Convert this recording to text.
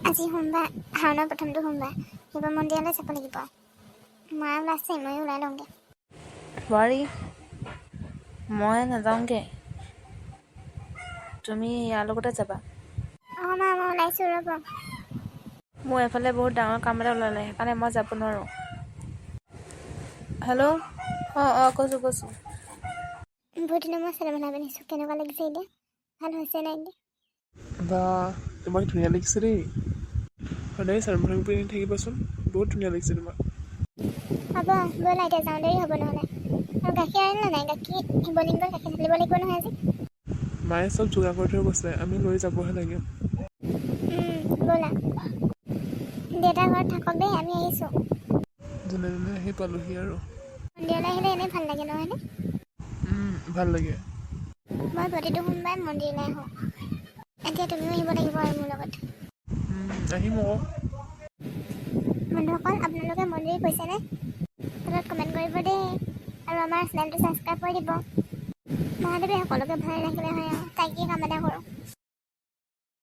আজি সোমবাৰ, শাওনৰ প্ৰথমটো সোমবাৰ। শিৱ মন্দিৰলৈ যাব লাগিব। মা ওলাইছে, ময়ো ওলাই লওঁগৈ। বোৱাৰী, মই নাযাওঁগৈ, তুমি ইয়াৰ লগতে যাবা। অঁ মা, মই ওলাইছোঁ, ৰ'ব। মোৰ এফালে বহুত ডাঙৰ কাম এটা ওলালে, সেইকাৰণে মই যাব নোৱাৰোঁ। হেল্ল', অঁ অঁ কৈছোঁ কৈছোঁ। বহুত দিনৰ মই চাদৰ মেখেলা পিন্ধিছোঁ। কেনেকুৱা লাগিছে এতিয়া? ভাল হৈছে নাই এতিয়া? বা, তোমাক ধুনীয়া লাগিছে দেই। সদায় চাদৰ মেখেলা পিন্ধি থাকিবাচোন, বহুত ধুনীয়া লাগিছে তোমাক। হ'ব, ব'লা এতিয়া যাওঁ, দেৰি হ'ব নহ'লে। আৰু গাখীৰ আনিলে নাই? গাখীৰ, শিৱলিংগত গাখীৰ ঢালিব লাগিব নহয় আজি। মায়ে চব যোগাৰ কৰি থৈ গৈছে, আমি লৈ যাবহে লাগে। ব'লা। দেউতা ঘৰত থাকক দেই, আমি আহিছোঁ। যেনে তেনে আহি পালোহি আৰু। মন্দিৰলৈ আহিলে এনেই ভাল লাগে, নহয়নে? ভাল লাগে। মই প্ৰতিটো সোমবাৰে মন্দিৰলৈ আহোঁ। এতিয়া তুমিও আহিব লাগিব আৰু মোৰ লগত। আহিম আকৌ। বন্ধুসকল, আপোনালোকে মন্দিৰ গৈছেনে? তলত কমেণ্ট কৰিব দেই আৰু আমাৰ চেনেলটো ছাবস্ক্ৰাইব কৰি দিব। মহাদেৱে সকলোকে ভালে ৰাখিলে হয় আৰু তাকেই কামনা কৰোঁ।